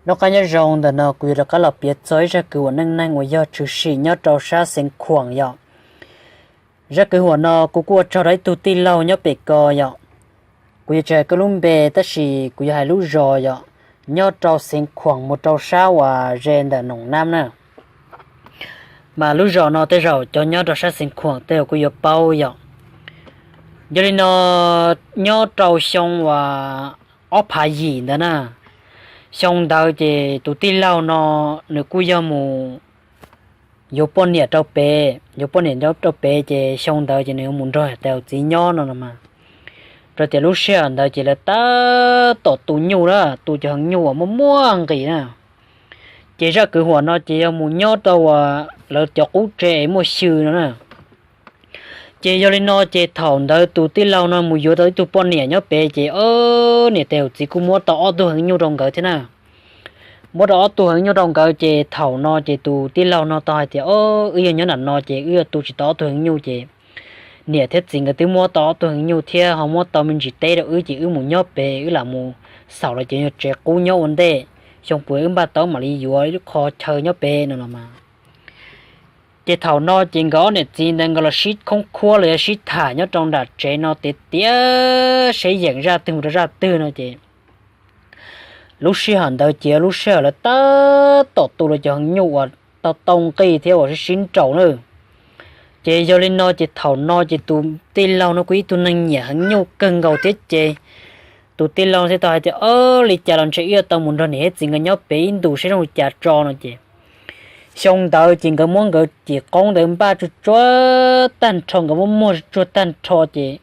Noj qab nyob zoo, ntawm no kuv yuav rov qab los piav txog ib zaj kwv huam neej neeg uas yog tshwm sim nyob rau sab Xeev Khuam yom. Zaj kwv huam no kuv kuj ua tsaug rau ib tug tij laug nyob pem ko yom. Kuv yuav tsis hais koj lub npe tab sis kuv yuav hais lub zos yom, nyob rau Xeev Khuam mus rau sab uas ze ntawm Noom Nab na. Mas lub zos no tej zaum cov nyob rau sab Xeev Khuam tej zaum kuj yuav paub yom. Yog li no, nyob rau xyoo uas ob phav yim ntawd na, xyoo ntawd ces tus tij laug no nws kuj yog mus yuav poj niam rau pem, yuav poj niam rau pem ces xyoo ntawd ces nws yuav mus nrog tais hauv txiv nyob no no mas. Rau tias lub sij hawm ntawd ces lawv tab tom tu nyuj na, tu cov heev nyuj uas muaj muaj nqis na. Ces zaj kwv huam no ces yog mus nyob rau uas lawv cov qub tsev es muaj xyw no na. Ces yog li no ces thaum ntawd tus tij laug no mus yuav tau ib tug poj niam nyob pem ces niam tais hauv txiv kuj muab tau ob tug heev nyuj rau nkawd thiab na. Muab rau ob tug heev nyuj rau nkawd ces thaum no ces tus tij laug no tau hais tias, O, wb yog nyob nram no ces wb yog tu tsis tau ob tug heev nyuj ces niam thiab txiv nkawd twb muab tau ob tug heev nyuj thiab ho muab tau me ntsis teb rau wb ces wb mus nyob pem, wb lam mus xaum los ces yog tsev qub nyob ua ntej, xyoo puas wb npaj tau mam li yuav ib lub qho chaw nyob pem no los mas. Ces thaum no ces nkawd ob niam txiv ntawd nkawd los sib khoob khuab los yog sib tham nyob rau nram tsev no tiav tiav seb yeem zaj twg mus rau zaj twg no ces lub sij hawm ntawd ces lub sij hawm lawv tab tom tu los cov heev nyuj uas tau tau nqis thiab uas sib sib nraus na. Ces yog li no ces thaum no ces tus tij laug no kuj ib tug neeg nyiam heev nyuj kawg nkaus thiab ces tus tij laug thiaj tau hais tias, O, li cas los ntshe wb yuav tau mus nrog niam thiab txiv nkawd nyob pem ib ntus seb zoo li cas tso no ces xyoo ntawd ces nkawd muab nkawd cim qoob ntawd npaj tsuag tsuag tag nrho, nkawd muab muag tsuag tsuag tag nrho ces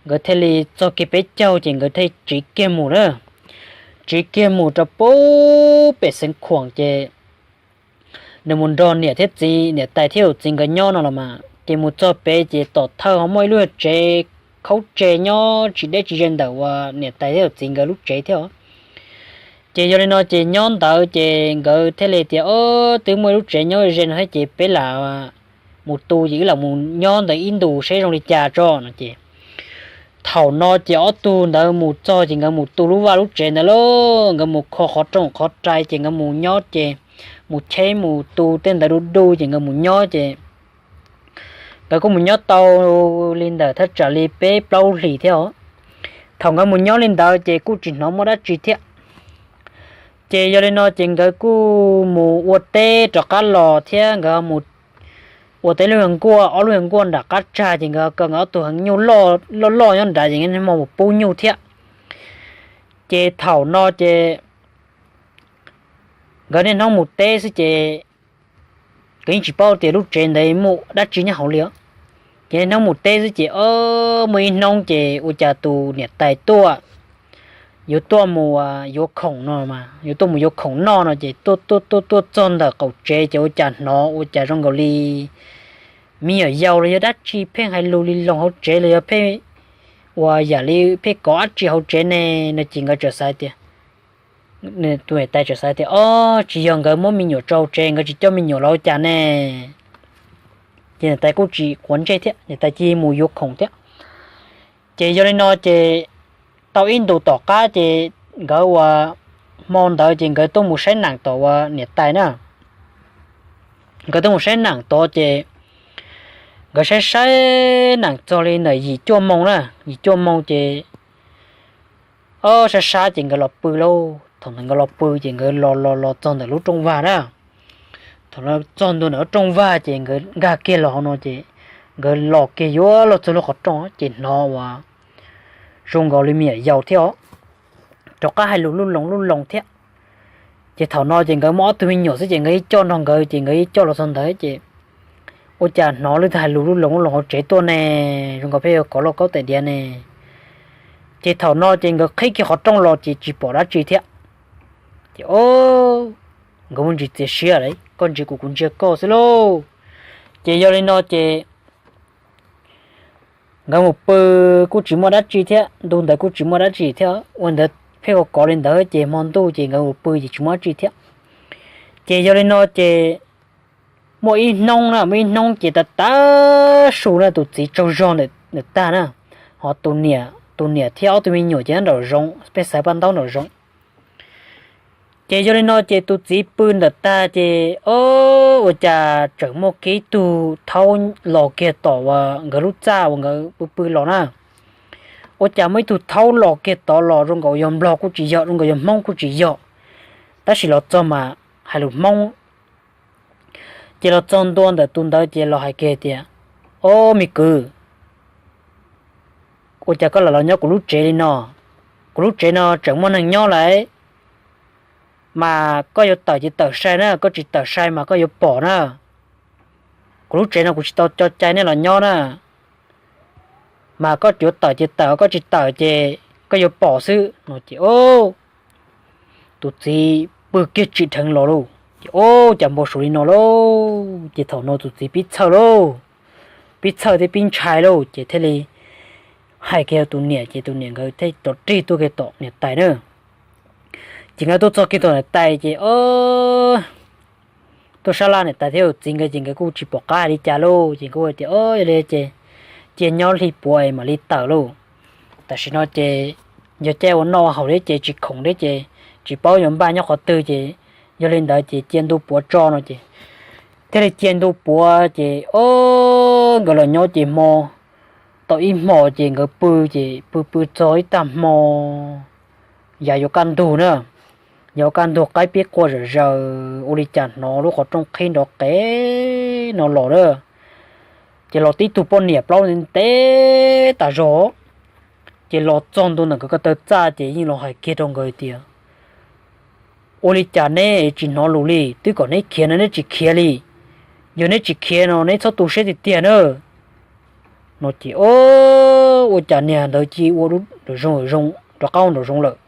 nkawd thiaj li txog kiag peb caug ces nkawd thiaj tsiv kiag mus na. Tsiv kiag mus rau pem Xeev Khuam ces nws mus nrog niam thiab txiv, niam tais thiab hauv txiv nkawd nyob no los mas. Ces mus txog pem ces tom thawj ho muaj ib lub tsev khaub tse nyob tsis deb tsis ze ntawm uas niam tais thiab hauv txiv nkawd lub tsev thiab. Ces yog li no ces nyob ntawd ces nkawd thiaj li tias, O, twb muaj ib lub tsev nyob ze no thiab ces peb lam mus tu ces wb lam mus nyob ntawd ib ntus seb zoo li cas tso no ces thaum no ces ob tug ntawd mus txog ces nkawd mus tu lub vaj lub tsev ntawd lauj, nkawd mus kho qhov rooj qhov rai ces nkawd mus nyob ces mus cheb mus tu tej ntawd du du ces nkawd mus nyob ces nkawd kuj mus nyob tau li ntawm thaj tsam li peb plaub hlis thiab os. Thaum nkawd mus nyob li ntawd ces kuj tsis hnov muaj dab tsi thiab. Ces yog li no ces nkawd kuj mus ua teb rov qab los thiab nkawd mus ua tau ib lub yag nkuaj, ob lub yag nkuaj nram qab tsag ces nkawd ko nkawd ob tug heev nyuj loj loj nyob nrad ces nkawd niaj hmo mus pub nyuj thiab. Ces thaum no ces nkawd niaj hnub mus teb xwb ces nkawd yeej tsis paub tias lub tsev ntawd muaj dab tsi nyob hauv li os. Ces niaj hnub mus teb xwb ces o, muaj ib hnub ces ua cas tus niam tais tuaj, yuav tuaj mus yuav khoom no, yuav tuaj mus yuav khoom noj no ces tuaj tuaj tuaj tuaj txog ntawm qaum tsev ces ua cas hnov ua cas zoo nkaus li me nyuam yaus los yog dab tsi pheej hais lus li loos hauv tsev los yog pheej ua yam li pheej kov dab tsi hauv tsev ne no ces nkawd txawm xav tias, tus niam tais txawm xav tias o, tsis yog nkawd muab me nyuam tso hauv tsev, nkawd tsis coj me nyuam los ua cas ne. Ces niam tais kuj tsis quav ntsej thiab, niam tais cia li mus yuav khoom thiab. Ces yog li no ces tau ib ntus tom qab ces nkawd ua, hmo ntawd ces nkawd tuaj mus saib nees tom ua niam tais na. Nkawd tuaj mus saib nees tod ces nkawd saib saib nees txog li ntawm yim cuaj moos na, yim cuaj moos ces o, sab sab ces nkawd los pw lauj. Thaum ntawd nkawd los pw ces nkawd los los los txog ntawm lub rooj vag na. Thaum no txog ntua ntawm lub rooj vag ces nkawd nkag kiag los hauv no ces nkawd los kiag yuav luag txog lub qhov rooj ces hnov ua zoo nkaus li me nyuam yaus thiab os, rov qab hais lus lub loos lub loos thiab. Ces thaum no ces nkawd muaj ob tug me nyuam xwb ces nkawd ib coj nrog nkawd ces nkawd ib coj los txog ntawd ces ua cas hnov lub twg hais lus lub loos lub loos hauv tsev tuaj ne, zoo nkaus pheej yuav kov lauj kaub tais diav ne. Ces thaum no ces nkawd qhib kiag qhov rooj los ces tsis pom dab tsi thiab. Ces o, nkawd muaj ntsis txias siab lawm, koj ntsia kuv kuv ntsia koj xwb lauj. Ces yog li no ces nkawd mus pw kuj tsis muaj dab tsi thiab, ntu ntawd kuj tsis muaj dab tsi thiab, ua ntawd pheej kov kov li ntawd ces hmo ntuj ces nkawd mus pw ces tsis muaj dab tsi thiab. Ces yog li no ces muaj ib hnub na, muaj ib hnub ces tav tav su na tus txiv tsaug zog ntawm tag na, ho tus niam thiab ob tug me nyuam ces nyob nraum zoov, pheej xaiv paj ntaub nraum zoov. Ces yog li no ces tus txiv pw ntawm tag ces o, ua cas tseem muaj kiag ib tug thaub los kiag tom uas nkawd lub txaj uas nkawd pw pw los na. Ua cas muaj ib tug thaub los kiag tod los zoo nkaus yog nplog kuj tsis yog, zoo nkaus yog hmoob kuj tsis yog, tab sis los txog mas hais lus hmoob. Ces los txog ntua ntawm tus ntawd ces los hais kiag tias, o, me kwv, ua cas koj los los nyob kuv lub tsev li no? Kuv lub tsev no tseem muaj neeg nyob lawm, mas koj yuav tawm ces tawm sai na, koj tsis tawm sai mas koj yuav pom na. Kuv lub tsev no kuv tsis tau coj cai nej los nyob na, mas koj yuav tawm ces tawm, koj tsis tawm ces koj yuav pom xwb no ces o, tus txiv pw kiag tsim dheev los lauj. Ces o, cas npau suav li no lauj. Ces thaum no tus txiv pib txhawj lauj, pib txhawj thiab pib ntshai lauj, ces thiaj li hais kiag tus niam, ces tus niam nkawd thiaj rov rig tuaj kiag tom niam tais na. Ces nkawd tuaj txog kiag tom niam tais ces o, tuaj sab laj niam tais thiab tus txiv nkawd ces nkawd kuj tsis pom qab hais li cas lauj, ces nkawd tias o, yog li ces cia nyob hli puav mam li tawm lauj. Tam sim no ces yog caij ua noj ua haus thiab ces tsis khoom thiab ces tsis paub yuav npaj nyob qhov twg ces yog li ntawd ces cia ntu puav tso no ces thiaj li cia ntu puav ces o, nkawd los nyob ces hmo tau ib hmo ces nkawd pw, ces pw pw txog ib tag hmo yav yuav kaj ntug na, yav kaj ntug qaib pib qua zom zaws ua li cas hnov lub qhov rooj qhib nrov qev no los na. Ces los tib tug poj niam plaub ntev tas zog, ces los txog ntua ntawm nkawd ko taw txaj ces yeej los hais kiag rau nkawd tias, ua li cas neb tsis hnov lus li, twb kom neb khiav no neb tsis khiav li, yog neb tsis khiav no neb txhob tu siab tiag tiag na. No ces o, ua cas niag ntawd cia ua zoo zoo rov qab ua nraum zoov lawm.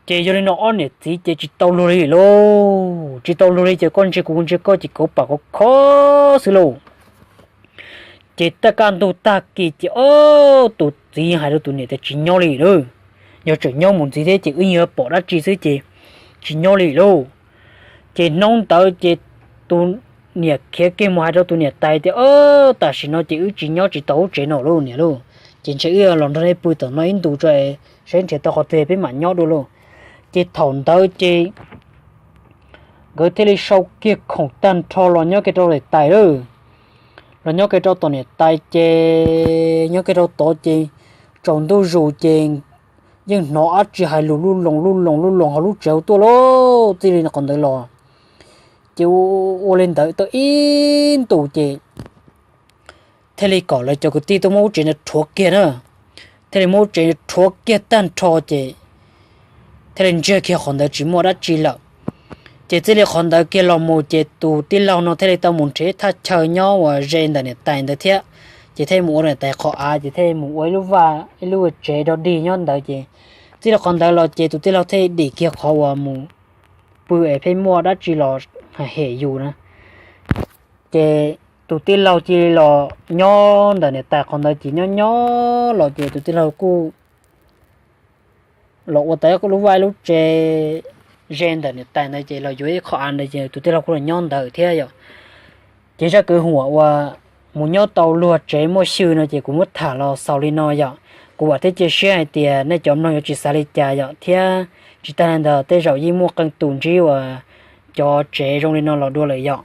Ces yog li no ob niam txiv ces tsis tau luag li lauj, tsis tau luag li ces koj ntsia kuv kuv ntsia koj ces kauv pam kauv kho xwb lauj. Ces taj kaj ntug tag kis ces o, tus txiv hais rau tus niam tias tsis nyob li lauj, yog tseem nyob mus ntxiv thiab ces wb yuav pom dab tsi xwb ces tsis nyob li lauj. Ces hnub ntawd ces tus niam khiav kiag mus hais rau tus niam tais tias o, tam sim no ces wb tsis nyob tsis tau lub tsev no lauj niam lauj, ces ntshe wb los nrog nej pw tom no ib ntus tso, saib nrhiav tau qhov twg peb mam nyob dua lauj. Ces thaum ntawd ces nkawd thiaj li sau kiag khoom tag nrho los nyob kiag rau niam tais lawm. Los nyob kiag rau tom niam tais ces nyob kiag rau tod ces tsaus ntuj zus ces yeej hnov dab tsi hais lus lub loos lub loos lub loos hauv lub tsev hauv tuaj lauj, txij li qhov ntawd los. Ces ua li ntawd tau ib ntus ces thiaj li kom lawv cov kwv tij tuaj muab lub tsev ntawd rhuav kiag na. Thiaj li muab lub tsev rhuav kiag tag nrho ces thiaj li ntsiag kiag qhov ntawd tsis muaj dab tsi lawm. Ces txij li qhov ntawd kiag los mus ces tus tij laug no thiaj li tau mus nrhiav thaj chaw nyob uas ze ntawm niam tais ntawd thiab. Ces thiaj mus ua niam tais qhov av ces thiaj mus ua ib lub vaj ib lub tsev rog dig nyob ntawd ces txij li qhov ntawd los ces tus tij laug thiaj dim kiag qhov uas mus pw es pheej muaj dab tsi los hem yus na. Ces tus tij laug cia li los nyob ntawm niam tais qhov ntawd ces nyob nyob los ces tus tij laug kuj los ua tau lub vaj lub tsev ze ntawm niam tais ntawd ces los yuav ib qho av ntawd ces tus tij laug kuj los nyob ntawd thiab yom. Ces zaj kwv huam uas mus nyob tau luag tsev muaj xyw no ces kuv muab tham los xaus li no yom. Kuv vam thiab cia siab hais tias nej cov mloog yuav tsis xav li cas yom, thiab tsis tas li ntawd tej zaum yeej muaj qee tus ntsib uas cov tsev zoo li no los dua lawm yom.